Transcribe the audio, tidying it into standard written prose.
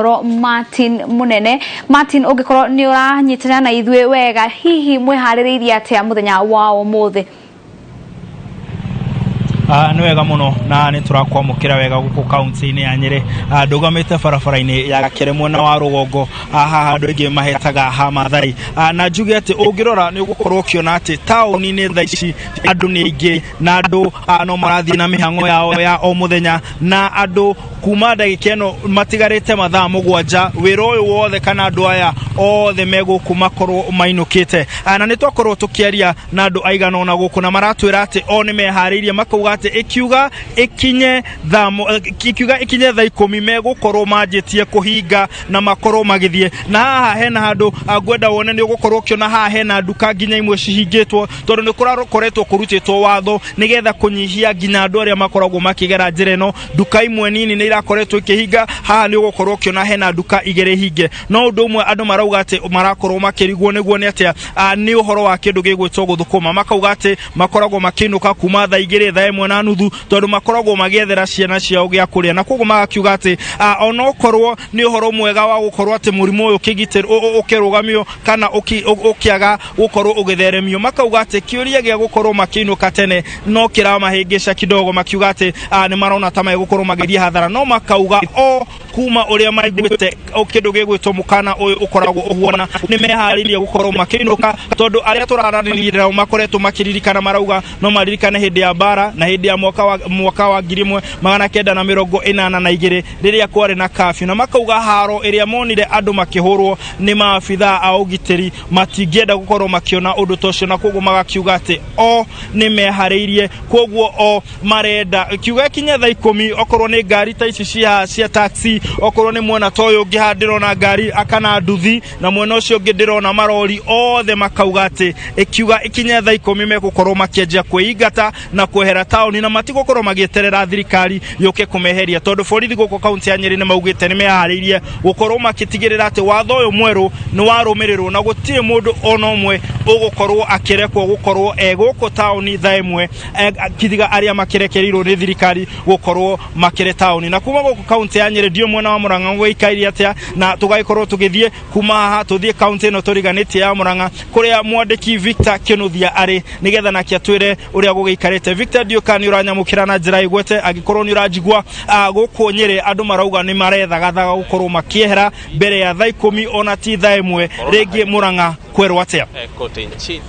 Oro Martin Munene. Martin, ũngĩkorwo nĩ ũranyitanĩra na ithuĩ wega, hihi mwĩharĩrĩirie atĩa mũthenya wa ũmũthĩ? Nĩ wega mũno na nĩ tũrakwamũkĩra wega gũkũ kaunti-inĩ ya Nyĩrĩ. Ndũgamĩte barabara-inĩ ya Gakere mwena wa rũgongo, haha andũ aingĩ mahetaga ha Mathai. Na njuge atĩ ũngĩrora nĩ ũgũkorwo ũkĩona atĩ taũni-inĩ thaa ici andũ nĩ aingĩ na andũ no marathiĩ na mĩhang'o yao ya o mũthenya, na andũ kuma ndagĩka ĩno matigarĩte mathaa 7 wĩra ũyũ wothe kana andũ aya othe me gũkũ makorwo mainũkĩte. Na nĩ twakorwo tũkĩaria na andũ aigana ũna gũkũ na maratwĩra atĩ o nĩ meharĩirie, makauga atĩ ĩkiuga ĩkinye thaa ikiuga ĩkinye thaa 10 megũkorwo manjĩtie kũhinga na makorwo magĩthiĩ. Na haha hena handũ ngwenda wone, nĩ ũgũkorwo ũkĩona haha hena nduka nginya imwe cihingĩtwo, tondũ nĩ kũrakoretwo kũrutĩtwo watho nĩgetha kũnyihia nginya andũ arĩa makoragwo makĩgera njĩra ĩno. Nduka imwe nini nĩ irakoretwo ikĩhinga. Haha nĩ ũgũkorwo ũkĩona hena nduka 2 hinge. No ũndũ ũmwe andũ marauga atĩ marakorwo makĩrigwo nĩguo nĩ atĩa, nĩ ũhoro wa kĩndũ gĩgwĩtwo gũthũkũma. Makauga atĩ makoragwo makĩinũka kuma thaa 2, thaa 1 na nuthu, tondũ makoragwo magĩethera ciana ciao gĩa kũrĩa. Na koguo magakiuga atĩ onokorwo nĩ ũhoro mwega wa gũkorwo atĩ mũrimũ ũyũ ũkĩrũgamio kana ũkĩaga gũkorwo ũgĩtheremio, makauga atĩ kĩũria gĩa gũkorwo makĩinũka tene no kĩramahĩngĩca kidogo, makiuga atĩ nĩ marona ta megũkorwo magĩthiĩ hathara. No makauga o kuma ũrĩa maiguĩte kĩndũ gĩgwĩtwo mũkana ũyũ ũkoragwo ũhuana, nĩ meharĩirie gũkorwo makĩinũka, tondũ arĩa tũraranĩria nao makoretwo makĩririkana, marauga no maririkane hĩndĩ ya mbara na hĩndĩ ya mwaka wa 1982 rĩrĩa kwarĩ na kafyu, na makauga haro ĩrĩa monire andũ makĩhũrwo nĩ maabithaa a ũgitĩri, matingĩenda gũkorwo makĩona ũndũ ta ũcio. Na koguo magakiuga atĩ o nĩ meharĩirie, koguo o marenda kiuga kinya thaa 10, okorwo nĩ ngari ta ici cia taxi, okorwo nĩ mwena ta ũyũ ũngĩ haha ndĩrona ngari akana nduthi, na mwena ũcio ũngĩ ndĩrona marori othe, makauga atĩ ĩkiuga ikinye thaa 10 megũkorwo makĩanjia kwĩingata na kwehera taũni, na matigũkorwo magĩeterera thirikari yũke kũmeheria, tondũ borithi gũkũ kaunti ya Nyĩrĩ nĩ maugĩte nĩ meharĩirie gũkorwo makĩtigĩrĩra atĩ watho ũyũ mwerũ nĩ warũmĩrĩrwo, na gũtirĩ mũndũ ona ũmwe ũgũkorwo akĩrekwo gũkorwo e gũkũ taũni thaa 1, kithiga arĩa makĩrekereirwo nĩ thirikari gũkorwo makĩrĩ taũni. Na kuma gũkũ kaunti ya Nyĩrĩ, ndiũ mwena wa Murang'a gũikaire atĩa, na tũgagĩkorwo tũgĩthiĩ kuma haha tũthiĩ kaunti ĩno tũriganĩtie ya Murang'a, kũrĩa mwandĩki Victor Kĩnuthia arĩ, nĩgetha nake atwĩre ũrĩa gũgĩikarĩte. Victor, ndiũ kana nĩ ũranyamũkĩra na njĩra ĩgwete, angĩkorwo nĩ ũranjigua. Gũkũ Nyĩrĩ andũ marauga nĩ marethagathaga gũkorwo makĩehera mbere ya thaa 10, ona ti thaa 1 rĩngĩ. Murang'a kwerwo atĩa? Kote nchini.